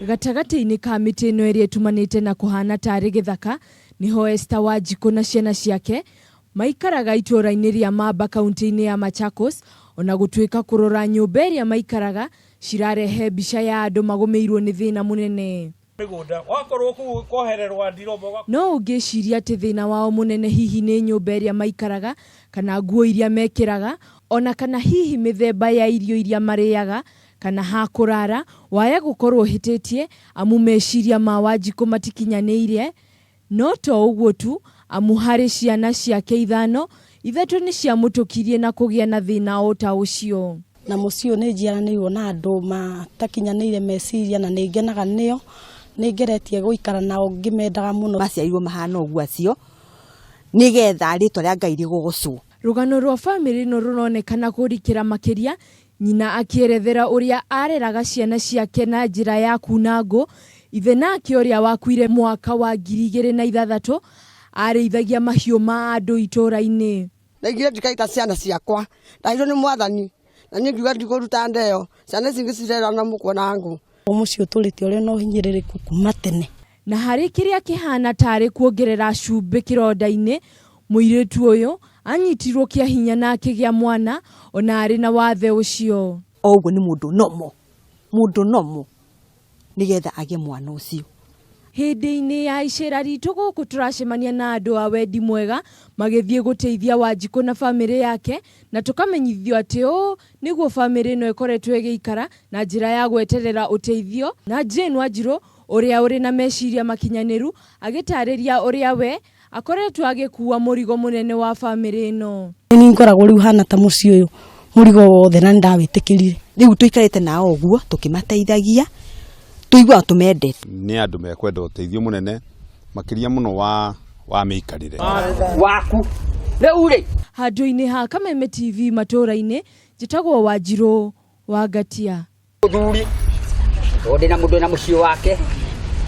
Gatagatĩ-inĩ ka mĩtĩ ĩno ĩrĩa ĩtumanĩte na kũhana tarĩ gĩthaka, nĩho Esther Wanjikũ na ciana ciake maikaraga itũũra-inĩ rĩa Mamba kaunti-inĩ ya Machakos, ona gũtuĩka kũrora nyũmba ĩrĩa maikaraga cirarehe mbica ya andũ magũmĩirwo nĩ thĩna mũnene. Mĩgũnda wakorwo kũu kohererwa ndiromba. No ũngĩciria atĩ thĩna wao mũnene hihi nĩ nyũmba ĩrĩa maikaraga, kana nguo iria mekĩraga, ona kana hihi mĩthemba ya irio iria marĩaga, kana ha kũrara, waya gũkorwo ũhĩtĩtie amu meciria ma Wanjikũ matikinyanĩire. No to ũguo tu, amu harĩ ciana ciake ithano, ithatũ nĩ ciamũtũkirie na kũgĩa na thĩna o ta ũcio. Na mũciĩ ũyũ nĩ njiaranĩirwo na andũ matakinyanĩire meciria na nĩ ngenaga nĩo, nĩ ngeretie gũikara nao ngĩmendaga mũno. Maciarirwo mahana ũguo acio, nĩgetha rĩtwa rĩa Ngai rĩgocwo. Rũgano rwa famĩlĩ ĩno rũronekana kũrikĩra makĩria, nyina akĩerethera ũrĩa areraga ciana ciake na njĩra ya kuna ngũ, ithe nake ũrĩa wakuire mwaka wa 2006 arĩithagia mahiũ ma andũ itũũra-inĩ. Ndaigire ndikaita ciana ciakwa, ndaheirwo nĩ mwathani, na niĩ ngiuga ndigũruta ndeo, ciana ici ngĩcirera na mũkwa na ngũ. Mũciĩ ũtũrĩte ũrĩ na ũhinyĩrĩrĩku kuma tene. Na harĩ kĩrĩa kĩhana tarĩ kuongerera cumbĩ kĩronda-inĩ, mũirĩtu ũyũ anyitirwo kĩa hinya na akĩgĩa mwana ona arĩ na wathe ũcio. O ũguo nĩ mũndũ nomo, mũndũ nomo nĩgetha agĩe mwana ũcio. Hĩndĩ-inĩ ya icera ritũ gũkũ tũracemania na andũ a wendi mwega magĩthiĩ gũteithia Wanjikũ na famĩlĩ yake na tũkamenyithio atĩ ũũ nĩguo famĩlĩ ĩno ĩkoretwo ĩgĩikara na njĩra ya gweterera ũteithio na Jane Wanjirũ ũrĩa ũrĩ na meciria makinyanĩru agĩtarĩria ũrĩa we akoretwo agĩkuua mũrigo mũnene wa famĩlĩ ĩno. Nĩ ngoragwo rĩu hana ta mũciĩ ũyũ mũrigo wothe na nĩ ndawĩtĩkĩrire. Rĩu tũikarĩte nao ũguo tũkĩmateithagia, tũiguaga tũmendete. Nĩ andũ mekwenda ũteithio mũnene makĩria mũno wa wa mĩikarĩre. Waku rĩu rĩ. Handũ-inĩ ha Kameme TV matũũra-inĩ, njĩtagwo Wanjirũ wa Ngatia. Mũthuri tondũ ndĩna mũndũ na mũciĩ wake.